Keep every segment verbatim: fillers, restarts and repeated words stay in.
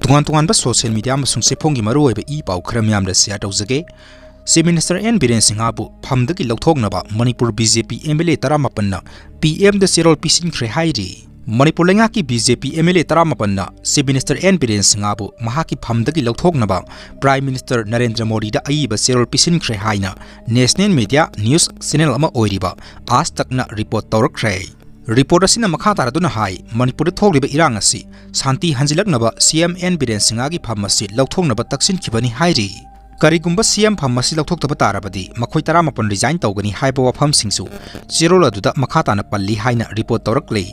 ꯇꯣꯉꯥꯟ ꯇꯣꯉꯥꯟꯕ social media ꯑꯃꯁꯨꯡ ꯆꯦꯐꯣꯡꯒꯤ ꯃꯔꯨꯑꯣꯏꯕ ꯏ ꯄꯥꯎ ꯈꯔ ꯃꯌꯥꯝꯗ share ꯇꯧꯖꯒꯦ꯫ Chief Minister N ꯕꯤꯔꯦꯟ ꯁꯤꯡꯍꯕꯨ ꯐꯝꯗꯒꯤ ꯂꯧꯊꯣꯛꯅꯕ ꯃꯅꯤꯄꯨꯔ BJP MLA ꯇꯔꯥꯃꯥꯄꯟꯅ PMꯗ ꯆꯦꯔꯣꯜ ꯄꯤꯁꯤꯟꯈ꯭ꯔꯦ ꯍꯥꯏꯔꯤ꯫ ꯃꯅꯤꯄꯨꯔ ꯂꯩꯉꯥꯛꯀꯤ BJP MLA ꯇꯔꯥꯃꯥꯄꯟꯅ Chief Minister N Biren ꯁꯤꯡꯍꯕꯨ ꯃꯍꯥꯛꯀꯤ ꯐꯝꯗꯒꯤ ꯂꯧꯊꯣꯛꯅꯕ Prime Minister ꯅꯔꯦꯟꯗ꯭ꯔ ꯃꯣꯗꯤꯗ ꯑꯏꯕ ꯆꯦꯔꯣꯜ ꯄꯤꯁꯤꯟꯈ꯭ꯔꯦ ꯍꯥꯏꯅ national media news channel ꯑꯃ ꯑꯣꯏꯔꯤꯕ ꯑꯥꯖ ꯇꯛꯅ report ꯇꯧꯔꯛꯈ꯭ꯔꯦ꯫ Report ꯑꯁꯤꯅ ꯃꯈꯥ ꯇꯥꯔꯗꯨꯅ ꯍꯥꯏ, ꯃꯅꯤꯄꯨꯔꯗ ꯊꯣꯛꯂꯤꯕ ꯏꯔꯥꯡ ꯑꯁꯤ ꯁꯥꯟꯇꯤ ꯍꯟꯖꯤꯜꯂꯛꯅꯕ CM N ꯕꯤꯔꯦꯟ ꯁꯤꯡꯍꯒꯤ ꯐꯝ ꯑꯁꯤ ꯂꯧꯊꯣꯛꯅꯕ ꯇꯛꯁꯤꯟꯈꯤꯕꯅꯤ ꯍꯥꯏꯔꯤ꯫ ꯀꯔꯤꯒꯨꯝꯕ CM ꯐꯝ ꯑꯁꯤ ꯂꯧꯊꯣꯛꯇꯕ ꯇꯥꯔꯕꯗꯤ ꯃꯈꯣꯏ ꯇꯔꯥꯃꯥꯄꯟ resign ꯇꯧꯒꯅꯤ ꯍꯥꯏꯕ ꯋꯥꯐꯝꯁꯤꯡꯁꯨ ꯆꯦꯔꯣꯜ ꯑꯗꯨꯗ ꯃꯈꯥ ꯇꯥꯅ ꯄꯜꯂꯤ ꯍꯥꯏꯅ report ꯇꯧꯔꯛꯂꯤ꯫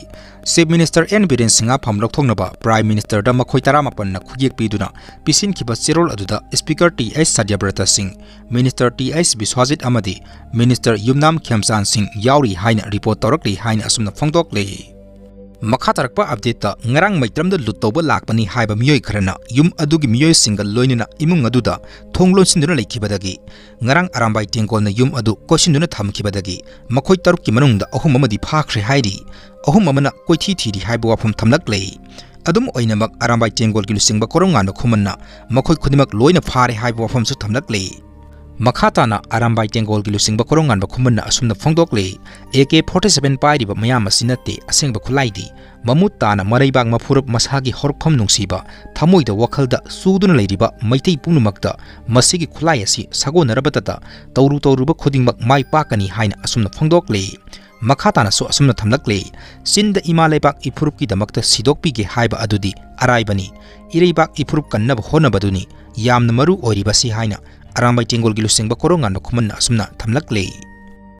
Chief Minister N Biren Singh ꯐꯝ ꯂꯧꯊꯣꯛꯅꯕ Prime Ministerꯗ ꯃꯈꯣꯏ ꯇꯔꯥꯃꯥꯄꯟꯅ ꯈꯨꯠꯌꯦꯛ ꯄꯤꯗꯨꯅ ꯄꯤꯁꯤꯟꯈꯤꯕ ꯆꯦꯔꯣꯜ ꯑꯗꯨꯗ Speaker ꯇꯤ ꯑꯩꯆ ꯁꯇ꯭ꯌꯕ꯭ꯔꯇ ꯁꯤꯡ, Minister ꯇꯤ ꯑꯩꯆ ꯕꯤꯁ꯭ꯋꯥꯖꯤꯠ ꯑꯃꯗꯤ Minister ꯌꯨꯝꯅꯥꯝ ꯈꯦꯝꯆꯥꯟ ꯁꯤꯡ ꯌꯥꯎꯔꯤ ꯍꯥꯏꯅ report ꯇꯧꯔꯛꯂꯤ ꯍꯥꯏꯅ ꯑꯁꯨꯝꯅ ꯐꯣꯡꯗꯣꯛꯂꯤ꯫ ꯃꯈꯥ ꯇꯥꯔꯛꯄ updateꯇ ꯉꯔꯥꯡ ꯃꯩꯇ꯭ꯔꯝꯗ ꯂꯨꯠ ꯇꯧꯕ ꯂꯥꯛꯄꯅꯤ ꯍꯥꯏꯕ ꯃꯤꯑꯣꯏ ꯈꯔꯅ ꯌꯨꯝ ꯑꯗꯨꯒꯤ ꯃꯤꯑꯣꯏꯁꯤꯡꯒ ꯂꯣꯏꯅꯅ ꯏꯃꯨꯡ ꯑꯗꯨꯗ ꯊꯣꯡ ꯂꯣꯟꯁꯤꯟꯗꯨꯅ ꯂꯩꯈꯤꯕꯗꯒꯤ ꯉꯔꯥꯡ ꯑꯔꯥꯝꯕꯥꯏ ꯇꯦꯡꯒꯣꯜꯅ ꯌꯨꯝ ꯑꯗꯨ ꯀꯣꯏꯁꯤꯟꯗꯨꯅ ꯊꯝꯈꯤꯕꯗꯒꯤ ꯃꯈꯣꯏ ꯇꯔꯨꯛꯀꯤ ꯃꯅꯨꯡꯗ ꯑꯍꯨꯝ ꯑꯃꯗꯤ ꯐꯥꯈ꯭ꯔꯦ ꯍꯥꯏꯔꯤ꯫ ꯑꯍꯨꯝ ꯑꯃꯅ ꯀꯣꯏꯊꯤ ꯊꯤꯔꯤ ꯍꯥꯏꯕ ꯋꯥꯐꯝ ꯊꯝꯂꯛꯂꯦ꯫ ꯑꯗꯨꯝ ꯑꯣꯏꯅꯃꯛ ꯑꯔꯥꯝꯕꯥꯏ ꯇꯦꯡꯒꯣꯜꯒꯤ ꯂꯨꯆꯤꯡꯕ ꯀꯣꯔꯧꯉꯥꯟꯕ ꯈꯨꯃꯟꯅ ꯃꯈꯣꯏ ꯈꯨꯗꯤꯡꯃꯛ ꯂꯣꯏꯅ ꯐꯥꯔꯦ ꯍꯥꯏꯕ ꯋꯥꯐꯝꯁꯨ ꯊꯝꯂꯛꯂꯦ꯫ ꯃꯈꯥ ꯇꯥꯅ ꯑꯔꯥꯝꯕꯥꯏ ꯇꯦꯡꯒꯣꯜꯒꯤ ꯂꯨꯆꯤꯡꯕ ꯀꯣꯔꯧꯉꯥꯟꯕ ꯈꯨꯃꯟꯅ ꯑꯁꯨꯝꯅ ꯐꯣꯡꯗꯣꯛꯂꯤ, AK forty seven ꯄꯥꯏꯔꯤꯕ ꯃꯌꯥꯝ ꯑꯁꯤ ꯅꯠꯇꯦ ꯑꯁꯦꯡꯕ ꯈꯨꯠꯂꯥꯏꯗꯤ꯫ ꯃꯃꯨꯠ ꯇꯥꯅ ꯃꯔꯩꯕꯥꯛ ꯃꯐꯨꯔꯨꯞ ꯃꯁꯥꯒꯤ ꯍꯧꯔꯛꯐꯝ ꯅꯨꯡꯁꯤꯕ ꯊꯃꯣꯏꯗ ꯋꯥꯈꯜꯗ ꯆꯨꯗꯨꯅ ꯂꯩꯔꯤꯕ ꯃꯩꯇꯩ ꯄꯨꯝꯅꯃꯛꯇ ꯃꯁꯤꯒꯤ ꯈꯨꯠꯂꯥꯏ ꯑꯁꯤ ꯁꯥꯒꯣꯟꯅꯔꯕꯗꯇ ꯇꯧꯔꯨ ꯇꯧꯔꯨꯕ ꯈꯨꯗꯤꯡꯃꯛ ꯃꯥꯏ ꯄꯥꯛꯀꯅꯤ ꯍꯥꯏꯅ ꯑꯁꯨꯝꯅ ꯐꯣꯡꯗꯣꯛꯂꯤ꯫ ꯃꯈꯥ ꯇꯥꯅꯁꯨ ꯑꯁꯨꯝꯅ ꯊꯝꯂꯛꯂꯤ, "ꯆꯤꯟꯗ ꯏꯃꯥ ꯂꯩꯕꯥꯛ ꯏꯐꯨꯔꯨꯞꯀꯤꯗꯃꯛꯇ ꯁꯤꯗꯣꯛꯄꯤꯒꯦ ꯍꯥꯏꯕ ꯑꯗꯨꯗꯤ ꯑꯔꯥꯏꯕꯅꯤ, ꯏꯔꯩꯕꯥꯛ ꯏꯐꯨꯔꯨꯞ ꯀꯟꯅꯕ ꯍꯣꯠꯅꯕꯗꯨꯅꯤ ꯌꯥꯝꯅ ꯃꯔꯨ ꯑꯣꯏꯔꯤꯕꯁꯤ" ꯍꯥꯏꯅ ꯑꯔꯥꯝꯕꯥꯏ ꯇꯦꯡꯒꯣꯜꯒꯤ ꯂꯨꯆꯤꯡꯕ ꯀꯣꯔꯧꯉꯥꯟꯕ ꯈꯨꯃꯟꯅ ꯑꯁꯨꯝꯅ ꯊꯝꯂꯛꯂꯤ꯫